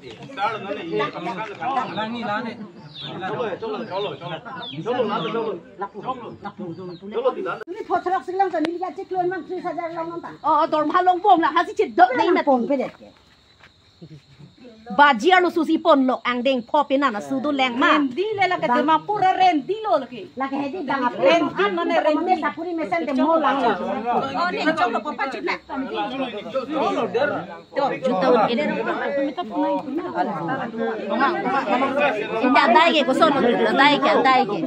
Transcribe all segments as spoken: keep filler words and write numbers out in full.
Neli phothrok silang to neli kachiklo mang tris hajar long nonta. Oh, dorma long pom la hasi chit dok nang nang pon pedet ke. Baji arlo susi ponlok angdeng pho penan asu do lang ma. Rendi le la ke Dimapur rendi lo lagi. Lagi hedi bang apa? Rendi mane rendi. Sapuri mesen de mo lang. Oh, ne chok lo papa chut na. To juta un ede. Inda dai ke koson dai ke dai ke.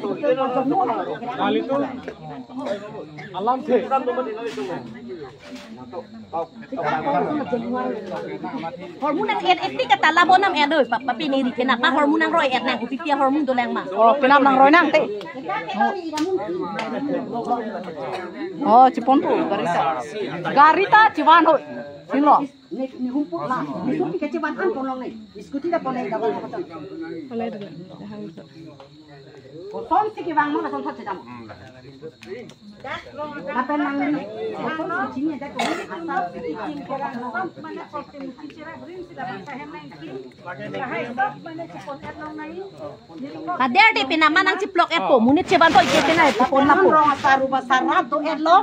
Alam the. Hormu nang-et-et ti kata labonam et oi, pa, pa pini ri kenapa hormu nangroi-et nang, kopi pi ahormu dolang ma. Oh, kenapa nangroi nang te? Oh, chipon tu, gari ta. Gari ta chivan hoi. Silo. Ne, ne humpuk la. Ne humpuk ke chivan an ponlong ne. Scooty ta ponlong ne. Koson si kevang mo, lason thot sedam. Lapen nangli, koson si chini dak ko asap si kevang mo. Kader de penama nangchiplok-etpo, monit chevan po ike penai pon lapo. Rong asar ruba sara do-etlo,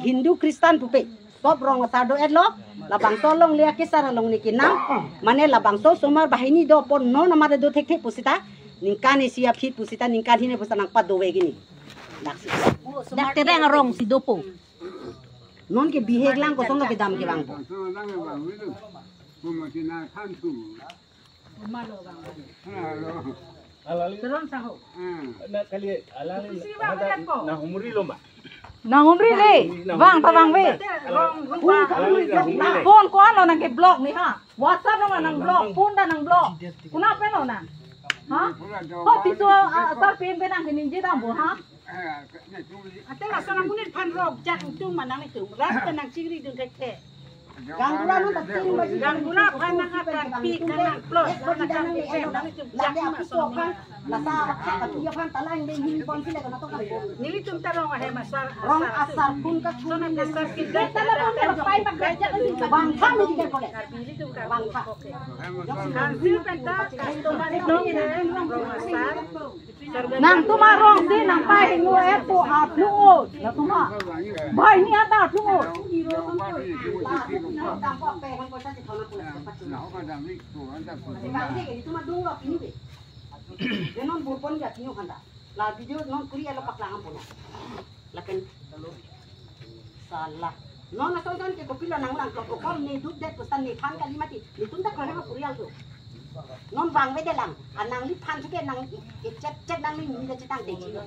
Hindu Kristan pupe. Sob rong asar do-etlo, labangso alongle akesar along ne kenam, mane labangso osomar banghini do pon non amar do thekthe pusita, ningkan isi aphi pusita, ningkan hini pusita nangpadove gini. Daksi. Dak tereng arong si dopo. Non ke bihek lang koson lo kedam kevangpo. Teron saho. Na kali alali. Kusi ba ada ko. Na humri lo ma. Nang humri le. Vang ta vangve. Rong ruba. Alali na humri le. Phone ko-an lo nangkeblok ne ha. WhatsApp lo nangblok. Phone ta nangblok. Kuna pe lo na. Ha? Ho tiso asar pen pen nangkeningje dampo ha. Ate lason amonit aphan rok jak tung ma nanglitum. Rat ta nangchingri dun thekthe. Ganggula non ta tin baji. Ganggula aphan nang akan pi kan nang plot. Ek baji dan nang eno nang tum lagi jak api ma so son aphan. Lasa api aphan talang deng hini pon sila kana to kan. Nelitum ta rong ahem asar. Rong asar pun ka son chun ap nang asar kita ta la pun ta pai pak jak. Bangkha medical college. Nelitum ka bangkha. Council pen ta customer itu rong asar. Nangtum arong si nangpahingno-etpo arlung o. Nangtum a. Banghini anta arlung o. La video non kuri alo paklang ampuna. Lapen salah. Non asonson ke kopilo nang lang klok okom ne duk det pustan ne phan kali mati. Netum ta krohe ma kurial tu. Non vangvedelang. A nangli phan suke nang chet chet nangli ni da chetang de chilo.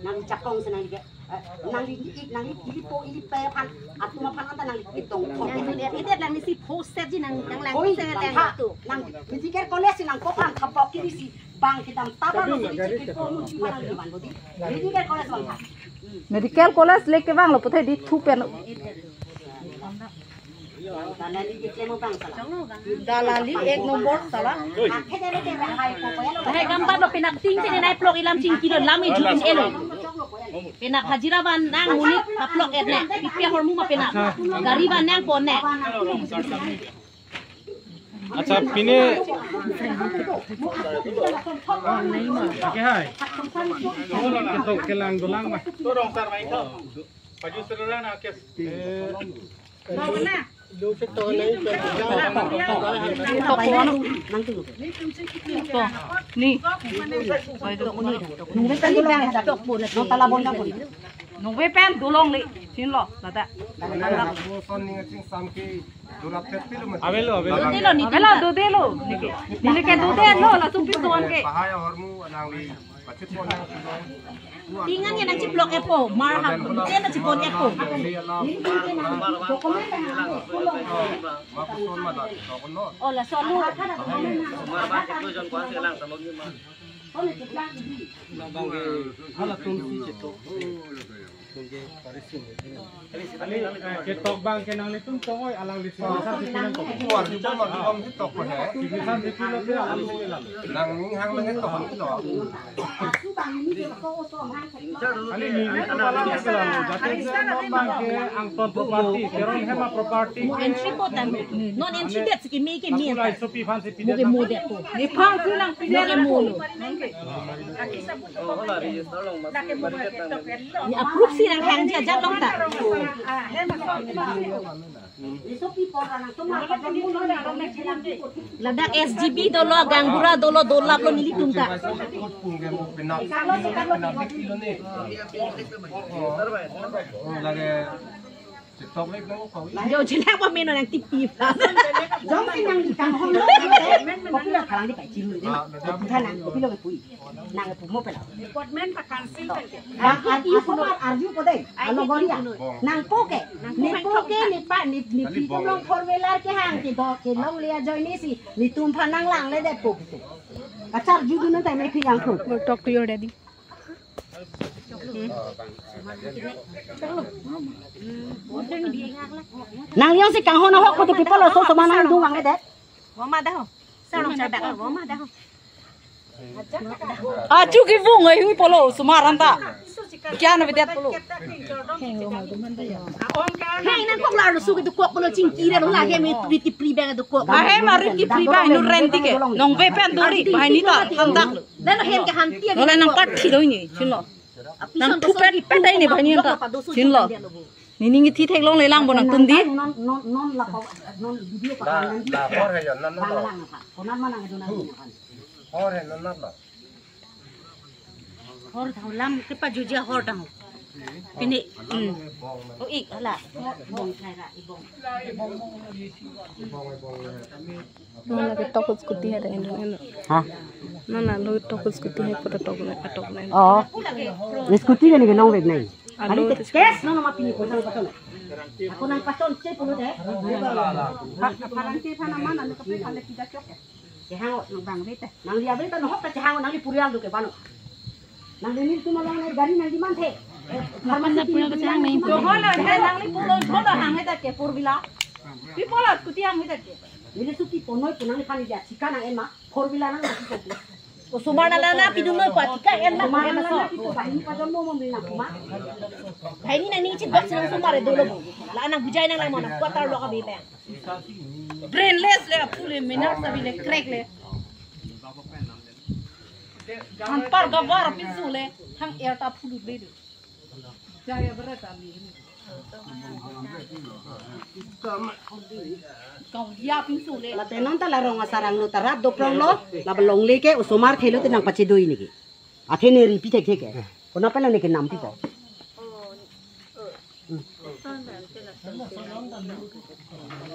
Nangli chakong se nangli ke. Eh, nangli ni ik nangli ili po ili pe phan. Atum aphan anta nangli itong thong. Nang ni ide nang ni si post set ji nang nang lang. Oi, se nang bangkha tu. Nang medical college si nangkophan thapok kiri si. Bang kedam taba lo kuri si ke ko nu si phan nangli van bodi. Medical college bangkha. Medical college le kevanglo puthe di thu pen. Dalali ek nombor sala. Hai gambar lo penap ting sini nai plok ilam chingki lo lam ejut in elo. Penap hajira van nang monit paplok et ne. Pi pi ahormu ma penap. Gari van nang pon ne. Acha, pine. Ake hai. Ketok kelang dolang ma. Torong sar mai to. Paju serana ke. Eh. Ni. Nungve pen dolongle. Chinilo, lata. Avelo, avelo. Avelo, dodelo. Neke. Neke dodelo, latum pi doan ke. Tingan ke nangchiplok-etpo, mar hap, neke nangchipon-etpo. Oh, laso alu. Hala tum si cheto. Kali, eh, ketok abang ke nanglitum tongoi alang lisi. Bisa sisi nang kok. Keluar juga mau bilang ketok ko he. Bisa sisi lo ke alang lisi lalo. Nang ning hang nang ketok ko lo. Kali ni itu alang lisi lalo. Jadi dia non abang ke Angton property, Teron Hema property. Entry ko tam. Non entry det siki mi ke mi. Aku lai sopi fansi pidet. Muke mo det ko. Ni fansi nang pidet. Muke mo lo. Ni approve si nang hang dia jat long ta. Ladak S G B dolo, gaonbura dolo, dola ko nelitum ta. Lage Yo, jelek pa meno nang tipi pa. Jongsi nang di kanghon lo, kopi lo kalang di pai chiru di. Kopi tha nang, kopi lo ke pui. Nang pu mo pela. Department pa council kan ke. Nang ar-, asomar arju ko dei. Alo goria. Nangpo ke. Nepo ke, nepa, ne, ne pitum long four wheeler kehang kedo, kelongle ajoine si. Netum aphan nang langle det po ke. Kacharju dun nang time phi yang ko. Go talk to your daddy. Nangli jongsi kanghon ahok kote pi apot lo oso osomar nangdun vangvedet. Mama dah ho. Sarong sa dah ho. Mama dah ho. Achu kevung ai hui apot lo osomar anta. Kya na vedet apot lo. Hei, nangkok la arloso kedokok apot lo, chingki re lo, la hem ri tipri bang dokok. Ahem ri tipri bang nu rent ti ke. Nongve pen dori, banghini ta thandak lo. Lalu hem ke hanti. Lo la nangpathi lo ini, chinlo. Nangthupet pet ai ni banghini ta. Chinlo. Nening ithi theklongle lang bo nangtum di. Non, non, non la pa, non video pa. La, la hor hai non, non, non. Bang lang pa. Konan mana ngadun nang ini kan. Hor hai non, non, non. Hor thang lam kepajuji hor thang. Pini, hmm. Oh, ik, hala. Bong thai ra, ibong. Non la ketok scooty hai ta, en, en. Ha? Non la lo ketok scooty hai pura tok nang, tok nang. Oh. Ni scooty kan ni long wek nai. Alo. Ani te cash non ma pini ko nang paton. Ako nang paton che pulo de. Pa, parang ke pa naman ano kape pale pida chok. Kehang nang bang bete. Nangli abang ta nohok ta kehang nangli purial do ke bano. Nangli nelitum along nai gari nangli manthe. Pharmacy pura kachang nai. Dohon nangli pulo jolo hang eta ke four wheeler. Pi apot lo scooty hang eta ke. Neli suki ponoi punang ni pani dia chika nang ema four wheeler nang nasi kopi. Osomar nang la na pidun noi pa chika en na. Osomar nang la na pidun pa hin pa jon mo mo nang kuma. Hai ni nang ni chit bak sinang osomar dolo bo. La nang bujai nang la mo nang kuatar lo ka bebeng. Brainless le, apule minar sabi le, crack le. Anpar gavar pinso le, hang air ta phulu le. Jaya berat ali. Kau dia pinso le. Lapen non ta la rong asarang lo ta rat doprong lo, la balong le ke osomar khelo te nang pachedoi niki. Athe ne ri pi thekthek ke. Konat pen lo ne kenam pipo.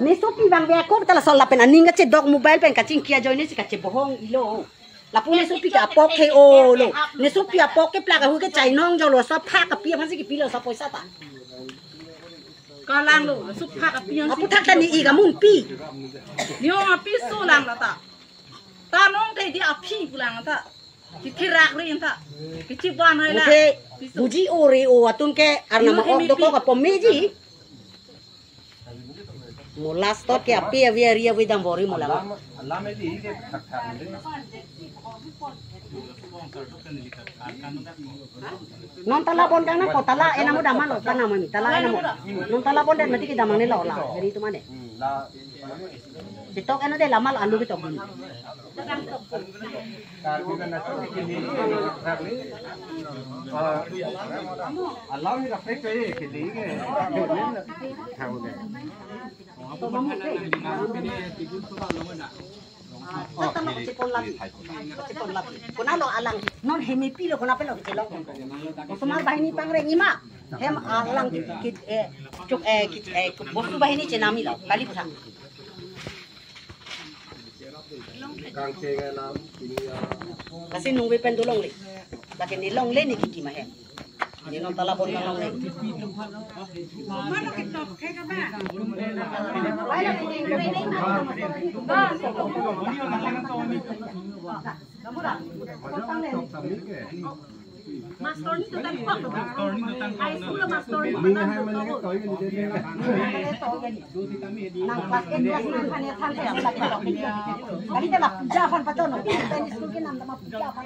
Nesopi bang be ako ta laso lapen aning kachedok mobile pen kachingki ajoine si kachebohong ilo. Lapu nesopi ke apok he-o lo. Nesopi apok ke plak ahu ke chainong jolo sa pha kapi aphan si kipilo sa poisa ta. Kalang lo, su pha kapi aphan si. Aputhak ta ni ik amun pi. Ni ong api so lang la ta. Ta nong te di aphi pulang ta. Kithi rak ri ta. Kithi ban hai la. Mukhe buji ore o atum ke arnam ok dokok apom meji. Mo last tot ke api avi ari avi dam bori mo lang. Alam, alam ini ke thak thak ni. Non tala bon kang na ko tala ena mo damang lo kana mami tala ena mo. Non tala bon det mati ke damang ni lo la. Jadi itu mana? Hmm, la Ketok eno de lamal alu ketok dun. Karbi kan nato kini karbi. Ah, alam ni kaprek kaya kini ke. Tahu deh. Kona lo alang non hemi pilo kona pelo kechelok. Osomar banghini pangreng ima. Hem alang kit, kit, eh, chuk, eh, kit, eh, bostu banghini chenam ilo kali puthak. Lasi nungve pen dolongle. Lake ne longle ne kiki ma hem. Ne non tala bon longle. Master ni tu tangkok. High school master ni tu tangkok. Nang class eight, class nine khan ya than ya. Kali ta la puja aphan patono. Tani school ke nam ta ma puja aphan.